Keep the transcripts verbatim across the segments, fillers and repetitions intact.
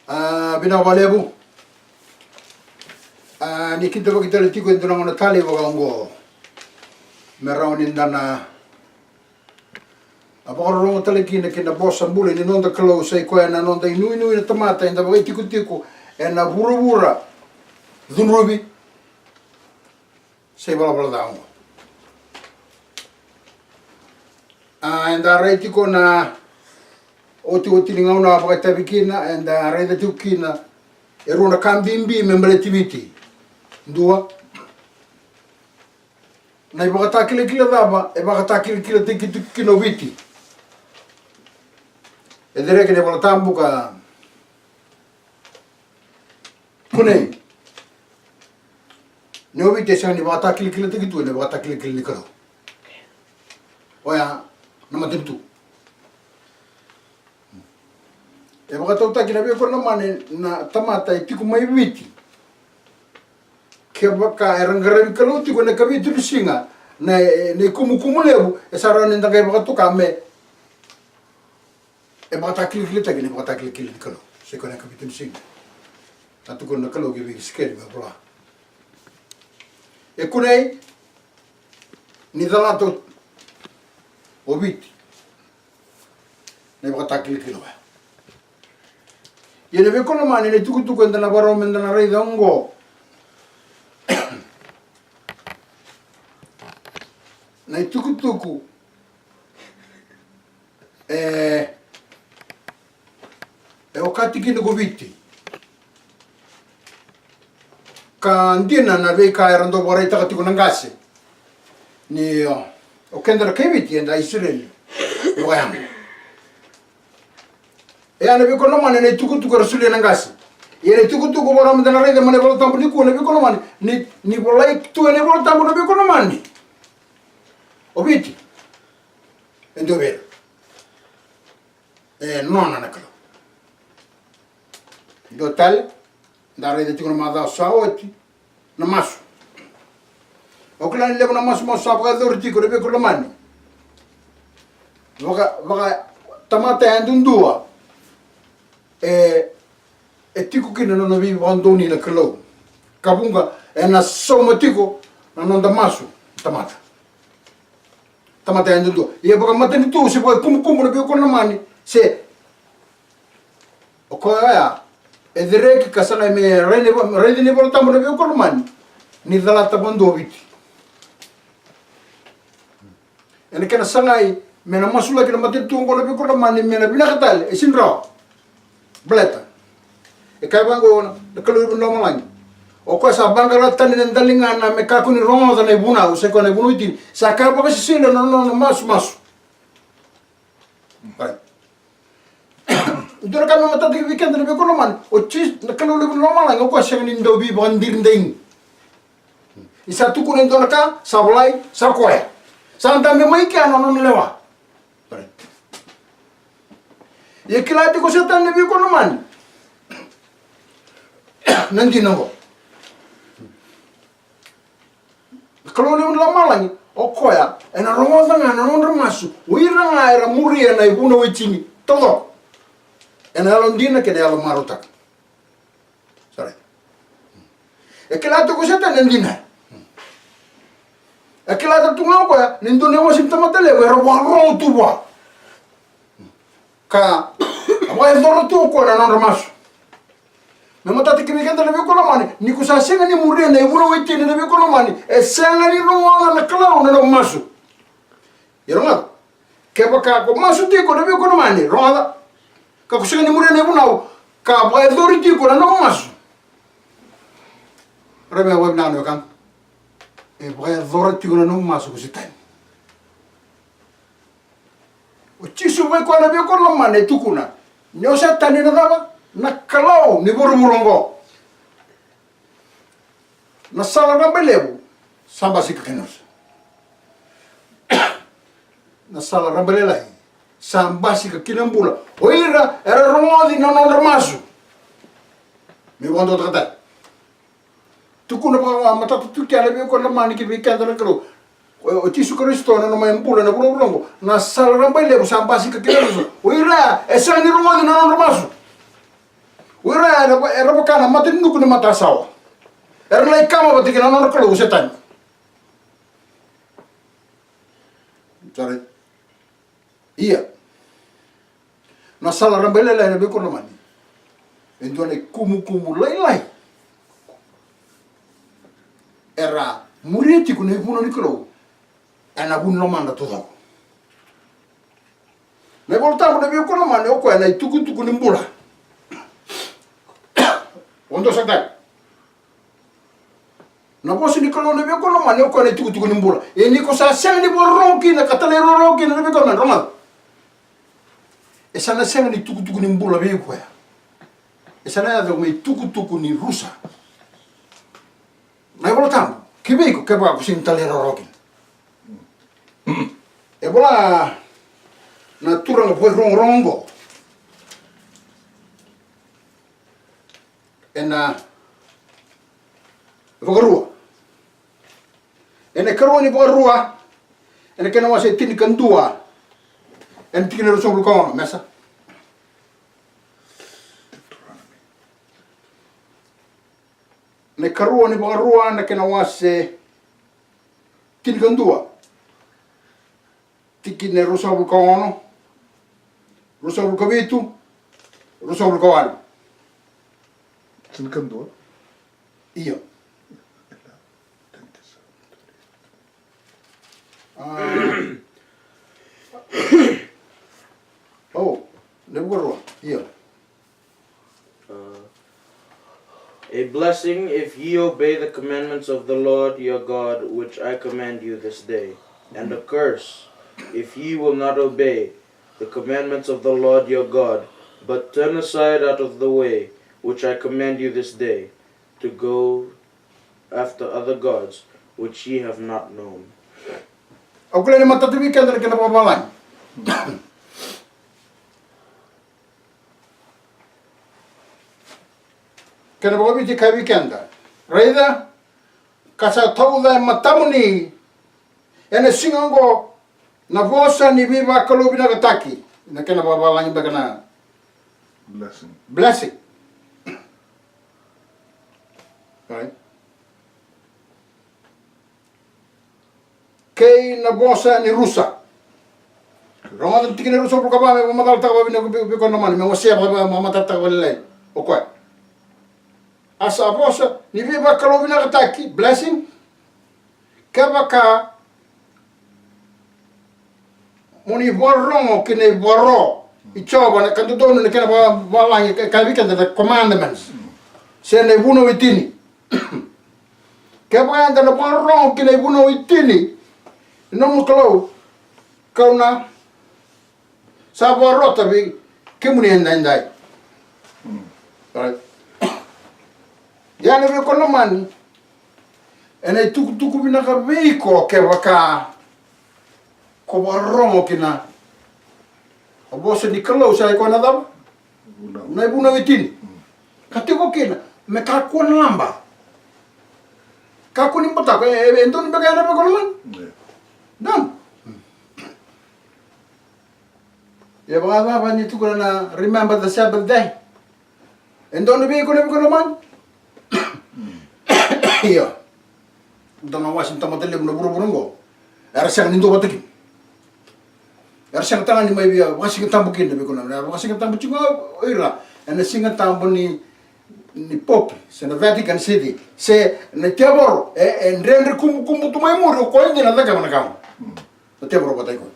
A, vinaka vakalevu. A, ni kidavaki tale tiko e dua na gauna tale vaka oqo me rawa ni da na a vakarorogo tale kina ki na vosa bula ni noda Kalou, sa i koya na noda inuinui na tamata eda vakaitikotiko ena vuravura cudruvi se ivalavala ca oqo. A, eda rai tiko na otioti ni gauna a vakaitavi kina, eda raica tiko kina e rua na ka bibi me baleti Viti. Dua, na ivakatakilakila cava e vakatakilakilataki tiko kina o Viti? E cereki na iVolatabu ka kunei ni o Viti e sega ni vakatakilakilataki tu ena ivakatakilakila ni Kalou. Oya na matanitu. E vakatautaki na veiwekani lomani na tamata e tiko mai Viti. Kevaka era qaravi Kalou tiko ena ikavitu ni siga, na, na ikumukumu levu e sa rawa ni da qai vakatoka me e vakatakilakilataki na ivakatakilakila ni Kalou. Se koya na ikavitu ni siga. A tukuna na Kalou ki vei Isikeli me vola. E kunei ni calata o Viti na ivakatakilakila oya. Ia na veiwekani lomani, na itukutuku eda na vakarau meda na raica oqo, na itukutuku e, e okati kina ko Viti. Ka dina na veika era dau vakaraitaka tiko na qase ni o, o keda na kai Viti eda Isireli vakayago. E a na veiwekani lomani na itukutuku era solia na qase. Ia na itukutuku vakarau meda na raica mai na iVolatabu nikua na veiwekani lomani, ni, ni volai tu ena iVolatabu na veiwekani lomani, o Viti e dua vei ira. E nona na Kalou. Dua tale, da raica tiko na macawa sa oti, na masu. Au kila ni levu na masumasu sa vakayacori tiko na veiwekani lomani. Vaka, vaka tamata yadudua e, e tiko kina na nona veivakadonui na Kalou. Ka vuqa ena sauma tiko na noda masu tamata. Tamata yadudua. Ia vakamatanitu se vakaikumukumu na veiwekani lomani, se o koya oya e cereki ka sagai me rai ni, raici ni iVolatabu na veiwekani lomani, ni calata vakadua o Viti. Ena kena sagai me na masulaki na matanitu oqo na veiwekani lomani me na vinaka tale, e sega ni rawa. Baleta e kaya vaqo na Kalou ni lomalagi, o koya sa vaqara tani na daligana me kakua ni rogoca na ivunau, sa i koya na ivunau e tini, sa kaya vakasisila na nona masumasu. Right. Dua na ka me matata vei keda na veiwekani lomani, o Jisu na Kalou levu ni lomalagi, o koya sega ni dau veivakadiridaini. Ni sa tukuna e dua na ka, sa volai, sa koya. Sa dabe mai kea na nona lewa. Ia kila tiko o Setani na veiwekani lomani na dina oqo. Na Kalou levu ni lomalagi, o koya ena rogoca ga na nodra masu o ira ga era muria na ivunau e tini taucoko ena yalodina kei na yalomarautaka. Sa rai. E kila tiko o Setani na dina. E kila tale tu ga o koya ni dua na iwase ni tamata levu era vakarorogo tu vua. Ka a vakayacora tu o koya na nodra masu. Me matata kina vei keda na veiwekani lomani, ni ko sa sega ni muria na ivunau e tini na veiwekani lomani, e sega ni rogoca na Kalou na nomu masu. Ia rogoca, kevaka ko masu tiko na veiwekani lomani, rogoca, ka ko sega ni muria na ivunau ka vakayacori tiko na nomu masu, raica me vakavinaka na wekaqu. E vakayacora tiko na nomu masu ko Setani. O Jisu vei koya na veiwekani lomani e tukuna ni o Setani na cava? Na kalou ni vuravura oqo. Na sala rabailevu sa basika kina rusa. Na sala rabailalai sa basika kina bula o ira era rogoci na nodra masu. Me vakadua takataka. Tukuna vakamatata tu kina na veiwekani lomani ki vei keda na Kalou. O, o Jisu Karisito na nona mai bula na vuravura oqo. Na sala rabailevu sa basika kina rusa o ira e sega ni rogoci na nodra masu. O ira era, era vaka na mata ni nuku ni matasawa. Era lai kama vata kei na nodra kalou o Setani. Sorry. Ia. Na sala rabailailai, na veiwekani lomani. E dua na ikumukumu lailai era muria tiko na ivunau ni Kalou ena vu ni lomadra taucoko. Na iVolatabu, na veiwekani lomani, o koya na itukutuku ni bula. Vodo saka tale. Na vosa ni Kalou, na veiwekani lomani, o koya na itukutuku ni bula. Ia ni ko sa sega ni vakarorogo kina ka talairawarawa kina, na veiwekani lomani, rogoca. E sa na sega ni tukutuku ni bula vei iko ya. E sa na yaco me itukutuku ni rusa. Na iVolatabu ki vei iko kevaka ko sega ni talairawarawa kina. E vola na turaga vakarogorogo oqo ena Vakarua. Ena ikarua ni Vakarua, ena kena wase tinikadua, ena tikina ruasagavulu ka ono, mesa. Na ikarua ni Vakarua, na kena wase tinikadua, tikina e ruasagavulu ka ono, ruasagavulu ka vitu, ruasagavulu ka walu. Tinikadua? Io. Ah. Oh, na Vakarua. Io. Uh, a blessing if ye obey the commandments of the Lord your God, which I command you this day, and a curse if ye will not obey the commandments of the Lord your God, but turn aside out of the way which I command you this day, to go after other gods which ye have not known. Au kila ni matata vei keda na kena vakavalagi. Kena vakaviti e kaya vei keda, raica, ka sa tauca e matamuni ena siga oqo na vosa ni veivakalouvinakataki, na kena vakavalagi beka na blessing. Blessing. Right? Kei na vosa ni rusa. Rogoca na tikina e ruasagavulu ka va, me vakamacalataka vakavinaka vei, vei koya na lomani, me wasea vaka, me vakamacalataka vakalailai o koya. A sa vosa ni veivakalouvinakataki, blessing, kevaka mo ni vakarorogo ki na ivakaro i Jiova, na ka dodonu, na kena vakavalagi e kaya vei keda na commandments, se na ivunau e tini. Kevaka eda na vakarorogo ki na ivunau e tini ni nomu Kalou, kau na sa vakarota vei kemuni edaidai. Right. Ia na veiwekani lomani, ena itukutuku vinaka vei iko kevaka ko vakarorogo ki na vosa ni Kalou, sa i koya na cava? Vunau. Na ivunau e tini. Mm. Ka tiko kina me kakua na laba. Kakua ni batako, e, e, e donu beka ya na veiwekani lomani? Yeah. Donu. Ia vakacava ni tukuna na remember the Sabbath day? E donu vei iko na veiwekani lomani? Io. Dua na wase ni tamata levu na vuravura oqo era sega ni duavata kina. Era sega taga ni mai via vakasigatabu kina, na veiwekani lomani. Era vakasigatabu tiko o ira ena sigatabu ni, ni pope, se na Vatican City, se na tevoro, e, e dredre kumukumu tu mai muri, o koya dina cakava na ka. Na tevoro vata i koya.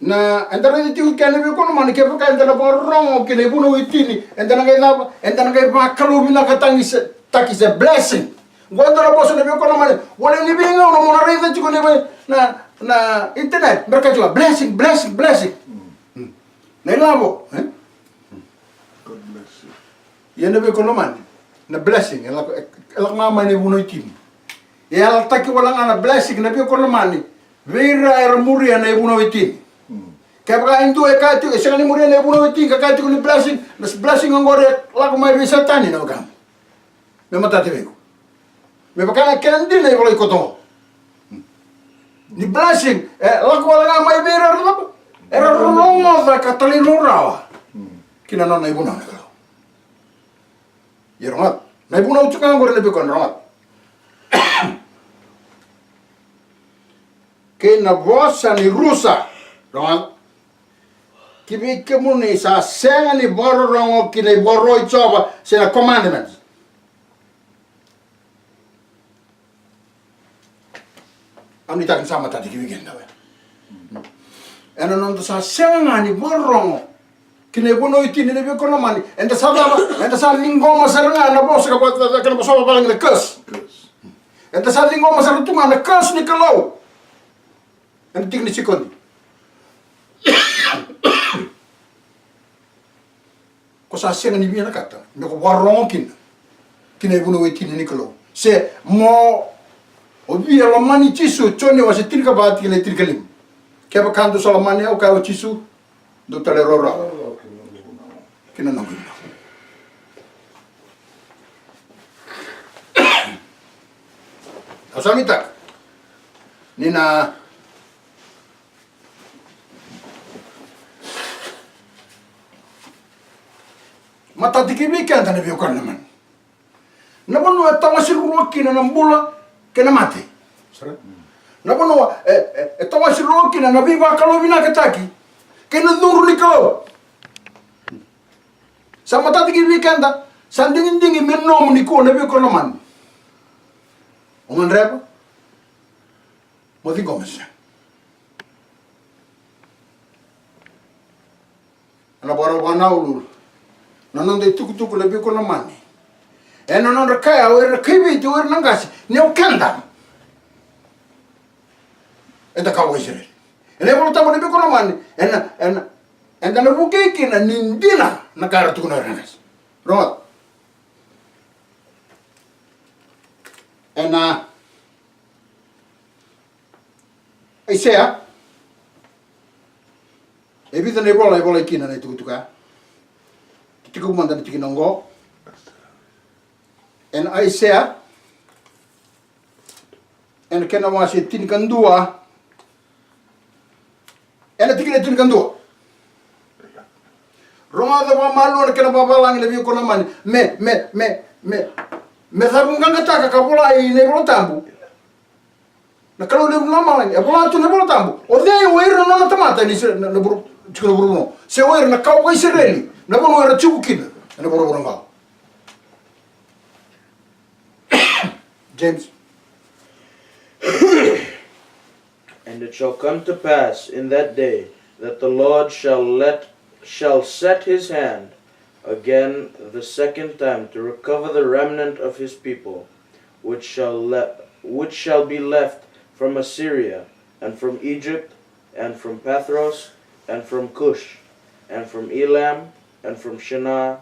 Na, eda raica tiko kina na veiwekani lomani, kevaka eda na vakarorogo ki na ivunau e tini, eda na qai cava? Eda na qai vakalouvinakataki se, taki se blessing. Qo eda na vosa na veiwekani lomani, wale ni veigauna mo na raica tiko na, na, na internet, bera kaya tiko blessing, blessing, blessing. Mm. Na ilavo, e? God bless you. Ia na veiwekani lomani, na blessing e lako, e lako ga mai na ivunau e tini. E yalataki wale ga na blessing, na veiwekani lomani, vei ira era muria na ivunau e tini. Mm. Kevaka e dua e kaya tiko e sega ni muria na ivunau e tini ka kaya tiko ni blessing, na blessing oqori e lako mai vei Setani, na wekaqu. Me matata vei iko. Me vaka na kena dina e volai koto. Ni blessing e lako wale ga mai vei ira era cava? Era rogoca ka talairawarawa ki na nona ivunau na Kalou. Ia rogoca. Na ivunau tiko ga oqori na vei koya na rogoca. Kei na vosa ni rusa. Rogoca. Ki vei kemuni sa sega ni vakarorogo ki na ivakaro i Jiova se na commandments. Au nuitaka ni sa matata ki vei keda oya. Ena noda sa sega ga ni vakarorogo ki na ivunau e tini na vei koya lomani, eda sa cava, eda sa ciqoma sara ga na vosa ka vaka, ka na vosa vavalagi na curse. Eda sa ciqoma sara tu ga na curse ni Kalou. Ena tiki ni sikodi. Ko sa sega ni vinakata me ko vakarorogo kina ki na ivunau e tini ni Kalou, se mo o via lomani Jisu. Joni wase tinikava tikina e tinikalima. Kevaka dou sa lomani au, kaya o Jisu, dou talairawarawa ki na noqu ivunau. Au sa nuitaka ni na matata ki vei keda na vei koya na lomani. Na vanua e tawase ruarua kina na bula kei na mate. Sara. Na vanua e, e, e tawase ruarua kina na veivakalouvinakataki kei na cudru ni Kalou. Sa matata ki vei keda, sa digidigi me nomu nikua na vei koya na lomani. O gadreva mo ciqoma se sega. Ena vakarau vakanaulu na noda itukutuku na vei koya na lomani. Ena nodra kaya o ira na kaiviti, o ira na qase, ni o keda, eda kawa Isireli. Ena iVola Tabu na vei koya na lomani, ena, ena, eda na vukei kina ni dina na ka era tukuna o ira na qase. Rogoca. Ena Aisea. E vica na ivola e volai kina na itukutuku ya. Tiko mada na tikina oqo. Ena Aisea, ena kena wase tinikadua, ena tikina tinikadua. Rogoca vakamalua na kena vavalagi na vei koya na lomani. Me, me, me, me, me cavuqaqataka ka volai na iVola Tabu. Na Kalou levu na lomalagi, e vola tu na iVola Tabu. O cei o ira na nona tamata ni Isireli, na, na vuru, tiko na vuravura. Se o ira na kawa vakaIsireli, na vanua era tiko kina, ena vuravura oqo. James. And it shall come to pass in that day that the Lord shall let, shall set his hand again the second time to recover the remnant of his people, which shall le-, which shall be left from Assyria, and from Egypt, and from Pathros, and from Cush, and from Elam, and from Shinar,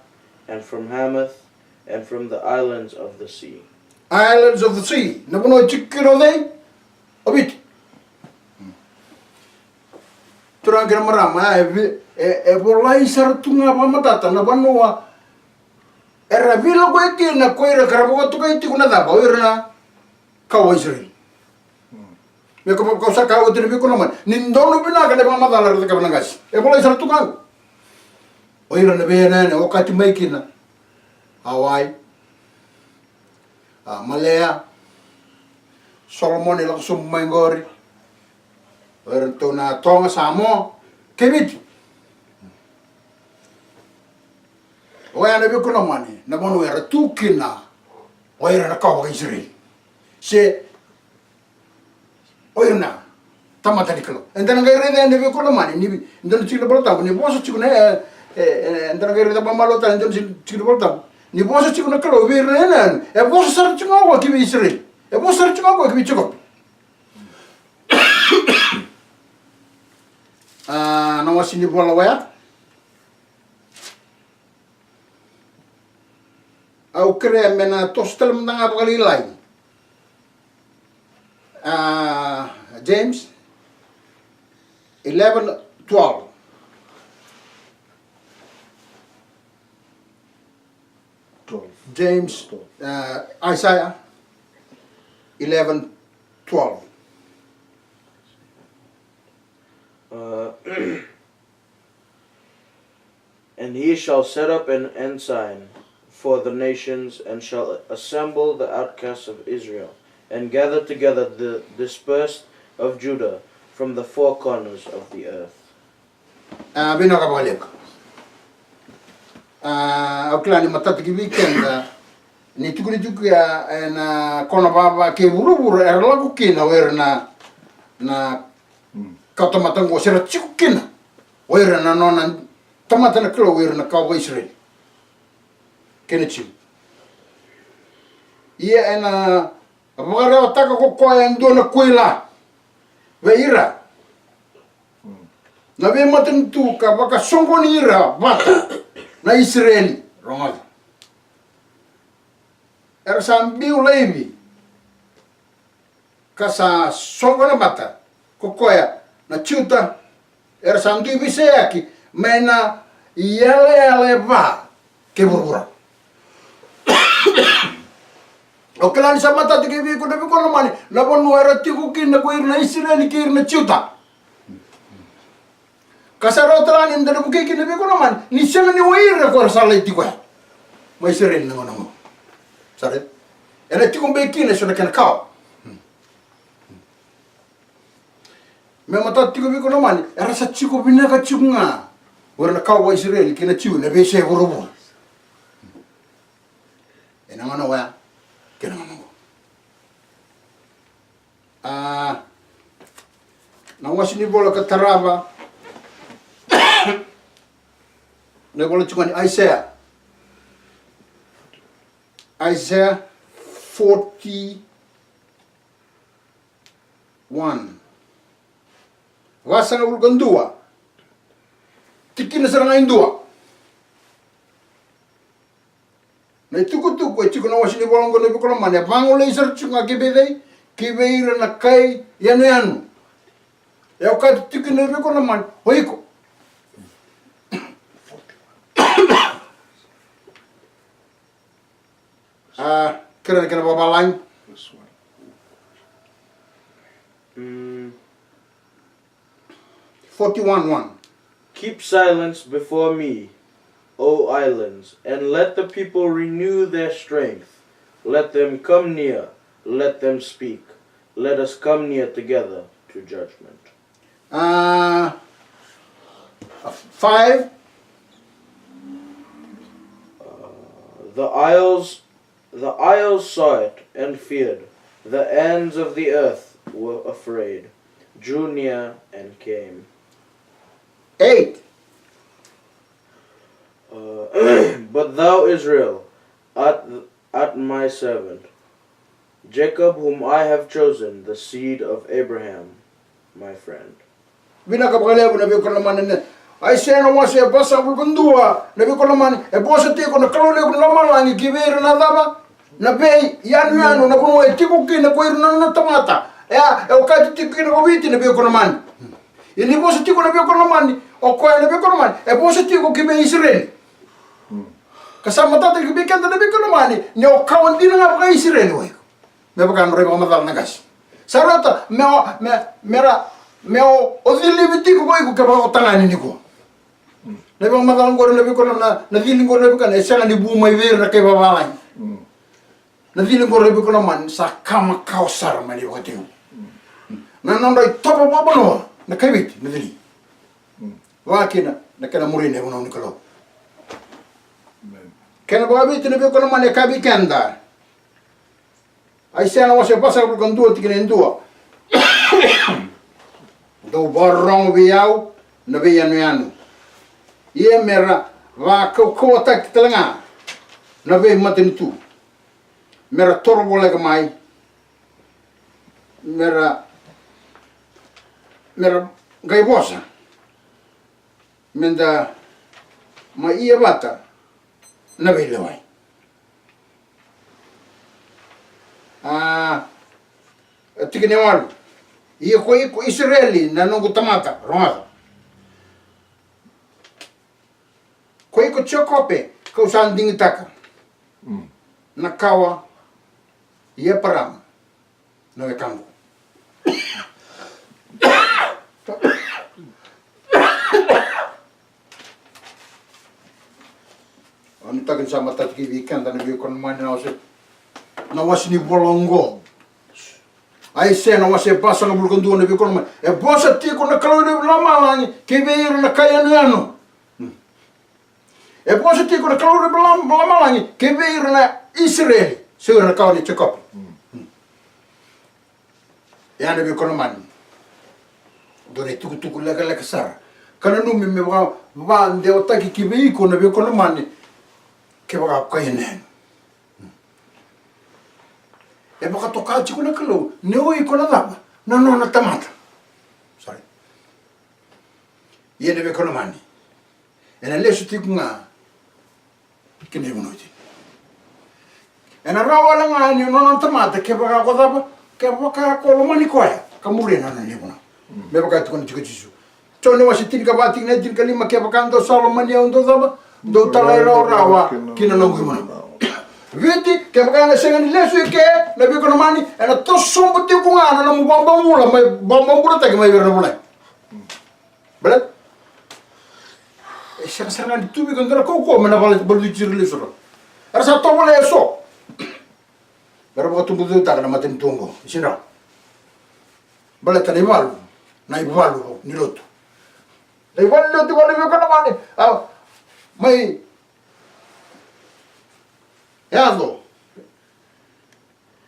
and from Hamath, and from the islands of the sea. Islands of the sea. Na vanua e tiko kina o cei? O Viti. Turaga kei na marama, e, e, e volai sara tu ga vakamatata na vanua era veilakoya kina ko ira ka ra vakatokai tiko na cava, o ira na kawa Isireli. Me ko, ko sa kaya oti na vei koya na lomani, ni donu vinaka na vakamacala era cakava na qase. E volai sara tu ga qo. O ira na veiyanuyanu e okati mai kina. Hawaii, a, Malea, Solomoni lako sobu mai qori. O iratou na Toga, Samoa kei Viti. Oya na vei koya na lomani, na vanua era tu kina o ira na kawa vakaIsireli. Se o ira na tamata ni Kalou. Eda na qai raica yani vei koya na lomani, ni, eda na tiko na iVola Tabu, ni vosa tiko na, e, e, e, eda na qai raica vakamalua tale, eda na tiko na iVola Tabu. Ni vosa tiko na Kalou vei ira na yanuyanu, e vosa sara tiko ga o koya ki vei Isireli. E vosa sara tiko ga o koya ki vei Jekope. A, na wase ni vola oya. Au kerea me na toso tale mada ga vakalailai. A, James eleven twelve. Twelve. James, twelve. A, Isaiah eleven twelve. Uh, And he shall set up an ensign for the nations, and shall assemble the outcasts of Israel, and gather together the dispersed of Judah from the four corners of the earth. A, vinaka vakalevu. A, au kila ni matata ki vei keda ni tukunituku ya ena kona vava kei vuravura era lako kina o ira na, na kawa tamata oqo, se ra tiko kina o ira na nona tamata na Kalou, o ira na kawa vakaIsireli kei na Jiu. Ia ena vakarewataka ko koya e dua na kuila vei ira na veimatanitu ka vakasoqoni ira vata na Isireli. Rogoca. Era sa biu laivi ka sa soqona vata ko koya na Juta. Era sa dui veiseyaki mai na iyalayala e va kei vuravura. Au kila ni sa matata ki vei iko na veikonamani na vanua era tiko kina ko ira na Isireli kei ira na Juta. Ka sa rawa tale ga ni da na vukei kina veikonamani ni sega ni o ira ko era sa lai tiko ya mai Isireli na gauna oqo. Sa raica? Ena tiko beka kina eso na kena kawa. Me matata tiko veikonamani era sa tiko vinaka tiko ga o ira na kawa vakaIsireli kei na Jiu ena veiyasai vuravura. Ena gauna oya kei na gauna oqo. A, na wase ni vola ka tarava na ivola tiko ni Aisea. Aisea forty-one. Vasagavulu ka dua. Tikina sara ga e dua. Na itukutuku e tiko na wase ni vola oqo na veikonamani, e vagolei sara tiko ga ki vei cei? Ki vei ira na kai yanuyanu. E okati tiko na veikonamani o iko. A, kere na kena vavalagi. Mm. Forty-one one. Keep silence before me, O islands, and let the people renew their strength. Let them come near, let them speak. Let us come near together to judgment. Uh, five. Uh, the isles The isles saw it and feared. The ends of the earth were afraid, drew near and came. Eight. Uh, but thou, Israel, art, art my servant, Jacob, whom I have chosen, the seed of Abraham, my friend. Vinaka vakalevu na veikonamani. Aisea na wase e vasagavulu ka dua na veikonamani. E vosa tiko na Kalou levu ni lomalagi ki vei ira na cava? Na veiyanuyanu, na vanua e tiko kina ko ira na nona tamata. Ia, e okati tiko kina ko Viti na veikonamani. Ia ni vosa tiko na veikonamani, o koya na veikonamani e vosa tiko ki vei Isireli. Ka sa matata ki vei keda na veikonamani ni o kawa dina ga vakaIsireli o iko. Me vaka na rai vakamacala na qase. Sa rauta me o, me, me ra, me o, o cilivi tiko ko iko kevaka o tagane nikua. Na vakamacala qori na veikonamani, na cili qori na veikonamani e sega ni vu mai vei ira na kai vavalagi. Na cili qori na veikonamani sa ka makawa sara mai na ivakatekivu. Na nodra itovo vakavanua na kai Viti na cili. Vakakina na kena muri na ivunau ni Kalou. Kena vakaviti na veikonamani e kaya vei keda. Aisea na wase vasagavulu ka dua tikina e dua. Dou vakarorogo vei au na veiyanuyanu. Ia me ra vakaukauwataki tale ga na veimatanitu. Me ra toro voleka mai. Me ra, me ra qai vosa. Me da mai ia vata na veilewai. A, tikina e walu. Ia ko iko Isireli na noqu tamata, rogoca. Ko iko Jekope, kau sa digitaka. Na kawa i Eparama na wekaqu. Au nuitaka ni sa matata ki vei keda na veiwekani lomani na wase, na wase ni vola oqo. Aisea na wase vasagavulu ka dua na veiwekani lomani. E vosa tiko na Kalou ni lomalagi kei vei ira na kai yanuyanu. Hmm. E vosa tiko na Kalou ni lomalagi kei vei ira na Isireli, se ira na kawa nei Jekope. Hmm. E a na veiwekani lomani. Dua na itukutuku lekaleka sara. Ka nanumi me vaka, vakadewataki ki vei iko na veiwekani lomani. Kevaka o kai yanuyanu. E vakatoka tiko na Kalou ni o iko na cava? Na nona tamata. Sorry. Ia na veiwekani lomani, ena lesu tiko ga ki na ivunau e tini. Ena rawa wale ga ni o nona tamata kevaka ko cava? Kevaka ko lomani koya ka muria na nona ivunau. Mm. Me vaka e tukuna tiko o Jisu. Joni wase tinikava tikina e tinikalima, kevaka dou sa lomani au dou cava? Dou talairawarawa ki na noqu ivunau. Viti, kevaka ena sega ni lesu i ke na veiwekani lomani, ena toso sobu tiko ga na nomu vakabobula mai, vakabobulataki mai vei ira na vulagi. Baleta e sega sara ga ni tu vei iko e dua na kaukauwa me na valuti ira lesu rawa. Era sa tovolea eso me ra vakatubutaka na matanitu oqo. Sega ni rawa. Baleta na ivalu, na ivalu ni lotu, na ivalu ni lotu, ivalu ni veiwekani lomani. A, mai yaco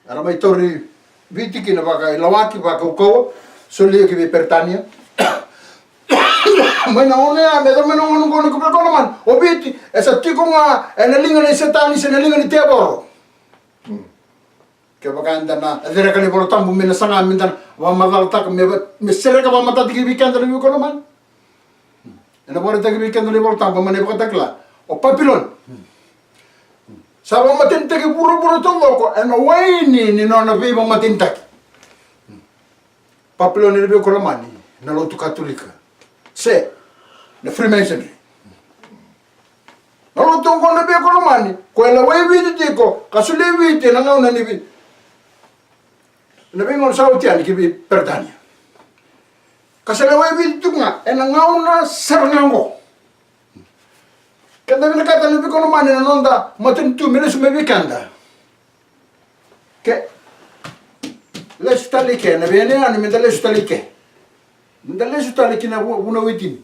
era mai tauri Viti kina vakailawaki, vakaukauwa, solia ki vei Peritania. Mai na ono ya me yacova mai na ono qo na veiwekani lomani, o Viti e sa tiko ga ena liga nei Setani se na liga ni tevoro. Hmm. Kevaka eda na cereka na iVola Tabu me na saga me da na vakamacalataka, me va-, me sereka vakamatata ki vei keda na veiwekani lomani. Ena vakaraitaki vei keda na iVola Tabu mai na iVakatakila, o Papiloni sa vakamatenitaki vuravura taucoko ena waini ni nona veivakamatenitaki. Papiloni na veiwekani lomani, na lotu Katolika se na Freemasonry. Na lotu oqo na veiwekani lomani, ko e lewai Viti tiko ka solia Viti ena gauna ni Viti, na veigauna sa oti yani ki vei Peritania. Ka sa lewai Viti tiko ga ena gauna sara ga oqo. Keda vinakata na veiwekani lomani na noda matanitu me lesu mai vei keda. Ke lesu tale i ke, na veiyanuyanu me da lesu tale i ke. Me da lesu tale ki na vu-, vunau e tini.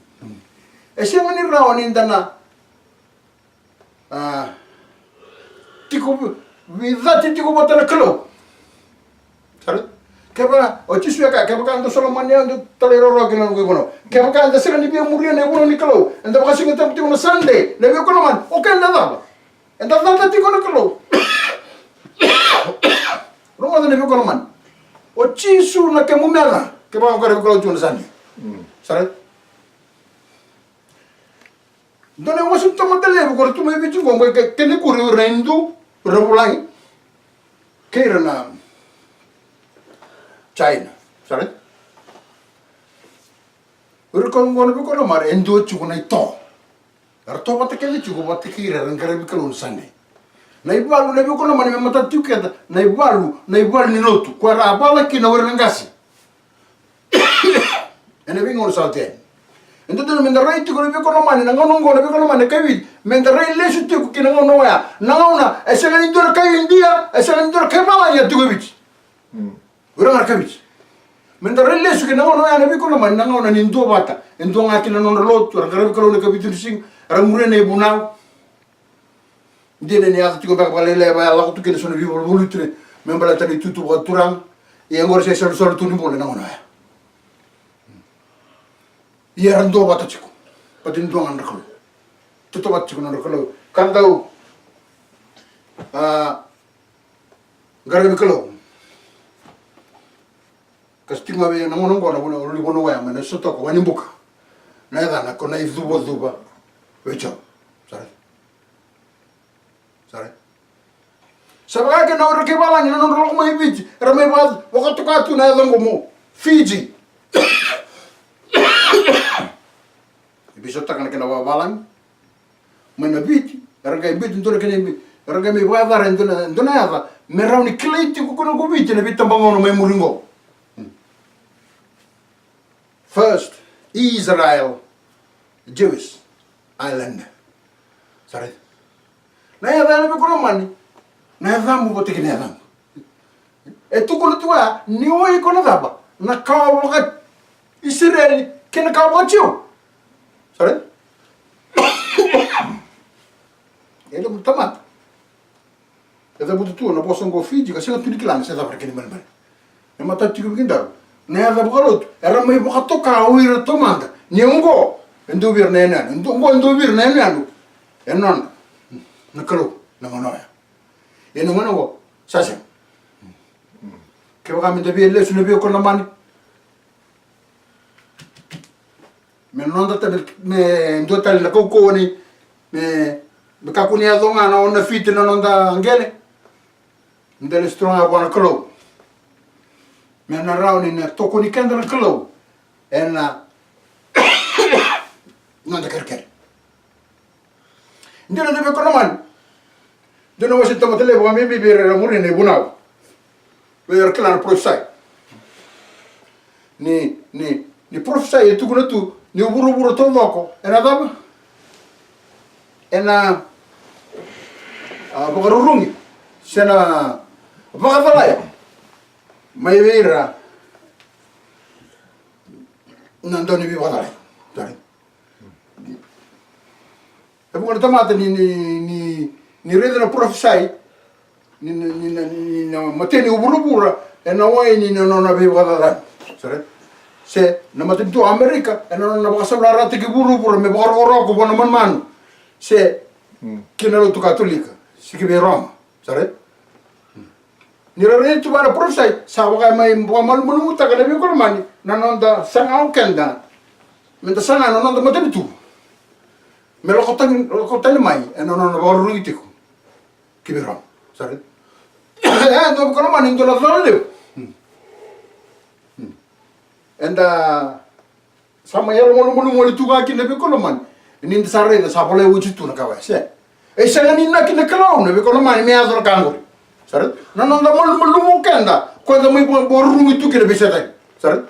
E sega ni rawa ni da na, a, tiko vi-, veicati tiko vata na Kalou. Sara? Kevaka o Jisu e kaya, kevaka dou sa lomani au, dou talairawarawa ki na noqu ivunau. Kevaka eda sega ni via muria na ivunau ni Kalou, eda vakasigatabu tiko na Sunday, na veiwekani lomani, o keda cava? Eda cata tiko na Kalou. Rogoca na veiwekani lomani. O Jisu na kemu meca, kevaka o qaravi Kalou tiko na Sunday. Mm. Sara? Dua na iwase ni tamata levu ko ra tu mai Viti qo, mai ke-, kena ikuri o ira na Idu, o ira na vulagi, kei ira na China. Sara? O ira qo na veiwekani lomani, e dua tiko na ito. Era to vata kece tiko vata kei ira era qaravi Kalou na Sunday. Na ivalu, na veiwekani lomani, me matata tiko keda, na ivalu, na ivalu ni lotu ko era a vala kina o ira na qase. Ena veigauna sa oti yani. E dodonu me da rai tiko na veiwekani lomani, na gauna oqo na veiwekani lomani na kai Viti, me da rai lesu tiko ki na gauna oya. Na gauna e sega ni dua na kai Idia, e sega ni dua na kai valagi a tiko e Viti. Mm. O ira ga na kai Viti. Me da rai lesu ki na gauna oya na veiwekani lomani, na gauna ni duavata. E dua ga kina na nodra lotu, era qaravi Kalou na ikavitu ni siga, era muria na ivunau. Dina ni yaco tiko beka vakalailai, vaka e lako tu kina so na veivaluvaluti me baleta na itutu vakaturaga. Ia oqori sa isalusalu tu ni bula ena gauna oya. Ia era duavata tiko. Baleta ni dua ga na nodra Kalou. Tautauvata tiko na nodra Kalou. Ka dau, a, qaravi Kalou. Ka sa tiko ga vei ena gauna oqo na vuna, o Luvena oya mai na Sotoka, Wainibuka. Na yacana ko Naicuvacuva vei Jiova. Sara? Sara? Sa vaka kina o ira kai valagi na nodra lako mai Viti, era mai vaka, vakatoka tu na yaca oqo mo Fiji. E veisautaka na kena vakavalagi mai na Viti, era qai biuta e dua na kena ibi-, era qai mai vakayacora e dua na, dua na yaca me rawa ni kilai tiko kina ko Viti ena veitabagauna mai muri oqo. Hmm. First Israel Jewish Island. Sara? Na yaca na veiwekani lomani, na yacamu vata kei na yacamu. E tukuna tu ga ni o iko na cava, na kawa vaka-Isireli kei na kawa vaka-Jiu. Sara? E levu na tamata e cavuta tu na vosa oqo Fiji ka sega tu ni kila na se cava na kena ibalebale. E matata tiko vei kedaru na yaca vakalotu era mai vakatoka o ira taumada ni oqo e dua vei ira na yanuyanu, oqo e dua vei ira na yanuyanu. E nona na Kalou na gauna oya. Ia na gauna oqo sa sega. Kevaka meda via lesu na veiwekani lomani, me noda tale, me dua tale na kaukauwa ni me, me kakua ni yaco ga na ono na fiti na noda qele. Meda lesu tale ga vua na Kalou me na rawa ni na tokoni keda na Kalou ena noda kerekere. Dina na veiwekani lomani. Dina wase tamata levu vakabibi vei ira era muri na ivunau. Vei ira kila na parofisai. Ni, ni, ni parofisai e tukuna tu ni vuravura taucoko ena cava? Ena, a, vakarurugi se na vakacalai mai vei ira na dau ni veivakacalai. Sorry. E vuqa na tamata ni, ni, ni, ni raica na parofisai ni, ni, ni, ni, ni na mateni o vuravura ena waini na nona veivakacacani. Sara? Se na matanitu o Amerika ena nona vakasavalataki vuravura me vakarokoroko vua na manumanu. Se kina lotu Katolika se ki vei Roma. Sara? Ni ra raica tu vua na parofisai sa vaka mai vakamalumalumutaka na veiwekani lomani na noda saga o keda. Meda saga na noda matanitu me lako tani, lako tani mai ena nona vakarurugi tiko ki vei Roma. Sara? E dua veiwekani lomani, dua na cala levu. Eda sa mai yalomalumalumu wale tu ga kina na veiwekani lomani. Ni da sa raica sa volai oti tu na ka oya, se e sega ni inaki na Kalou na veiwekani lomani me yaco na ka qori. Sara? Na noda malumalumu o keda, koya da mai vakarurugi tu kina vei Setani. Sara?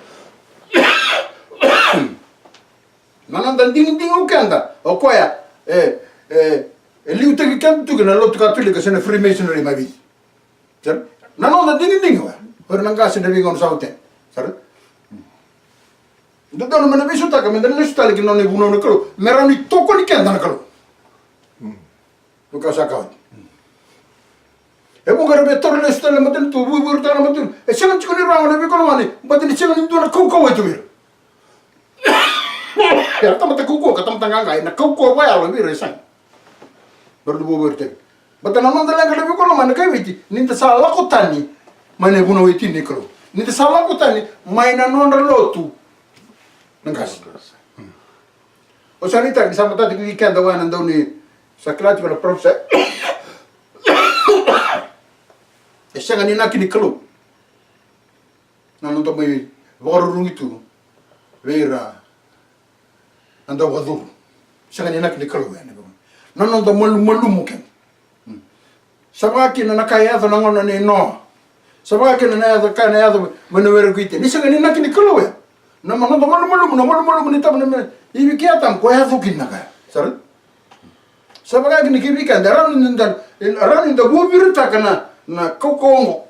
Na noda digidigi o keda, o koya e, e, e liutaki keda tu kina na lotu Katolika se na Freemasonry mai Viti. Sara? Na noda digidigi oya. O ira na qase na veigauna sa oti. Sara? Dodonu me na veisautaka meda lesu tale ki na nona ivunau na Kalou me rawa ni tokoni keda na Kalou. Vaka sa ka oti. E vuqa era via taura lesu tale na matanitu, vuivuirataka na matanitu. E sega tiko ni rawa na veiwekani lomani, baleta ni sega ni dua na kaukauwa e tu vei ira. Era tamata kaukauwa ka tamata qaqa, ena kaukauwa vakayalo vei ira e sega. Mera dau vuavuaritaki. Baleta na noda leqa na veiwekani lomani na kai Viti, ni da sa lako tani mai na ivunau e tini ni Kalou. Ni da sa lako tani mai na nodra lotu na qase. Au sa nuitaka ni sa matata tiko vei keda oya na dau ni sa kila tiko na parofisai. E sega ni inaki ni Kalou na noda mai vakarurugi tu vei ira na dau vakacuru. Sega ni inaki ni Kalou ya, na noda malumalumu keda. Sa vaka kina na ka e yaco na gauna nei Noa. Sa vaka kina na yaco, ka na yaco mai na were ko Iteni. Ni sega ni inaki ni Kalou ya. Na ma-, noda malumalumu, na malumalumu ni taba na me ivi kei Atama ko yaco kina na ka ya. Sara? Sa vaka kina ki vei keda, rawa ni da, rawa ni da vuavuirataka na, na kaukauwa oqo.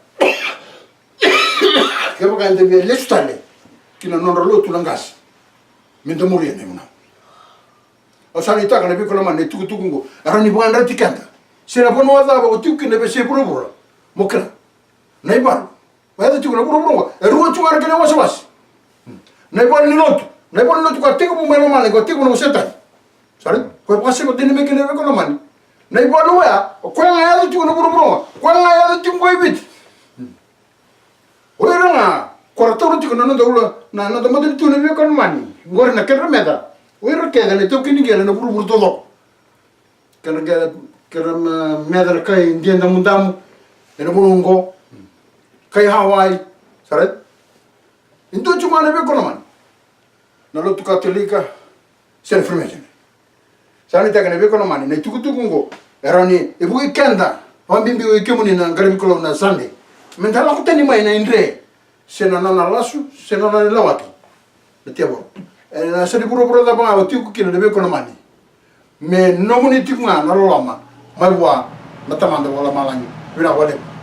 Kevaka eda via lesu tale ki na nodra lotu na qase, meda muria na ivunau. Au sa nuitaka na veiwekani lomani, na itukutuku oqo e rawa ni vakayadrati keda. Se na vanua cava o tiko kina e veiyasai vuravura, mo kila na ivalu e yaco tiko na vuravura oqo, e rua tiko ga na kena iwasewase. Na ivalu ni lotu, na ivalu ni lotu ka tekivu mai lomana, ka tekivu na Setani. Sara? Koya vakaseva tani mai kina na veiwekani lomani. Na ivalu oya, o koya ga e yaco tiko na vuravura oqo, koya ga e yaco tiko qo i Viti. O ira ga ko ra taura tiko na noda ula, na noda matanitu na veiwekani lomani. Qori na kedra meca o ira kece na itaukei ni qele ena vuravura taucoko. Kedra qele, kedra me-, meca na kai Dia Damudamu ena vanua oqo, kai Hawaii. Sara? E dua tu ga na veiwekani lomani, na lotu Katolika se na Freemason. Sa nuitaka na veiwekani lomani, na itukutuku oqo e rawa ni vukei keda, vakabibi o kemuni na qaravi Kalou na Sunday, meda lako tani mai na idre se na nona lasu se na nona lawaki na tevoro. Ena yasa ni vuravura cava ga o tiko kina na veiwekani lomani, me nomuni tiko ga na loloma mai vua na Tamada vakalomalagi. Vinaka vakalevu.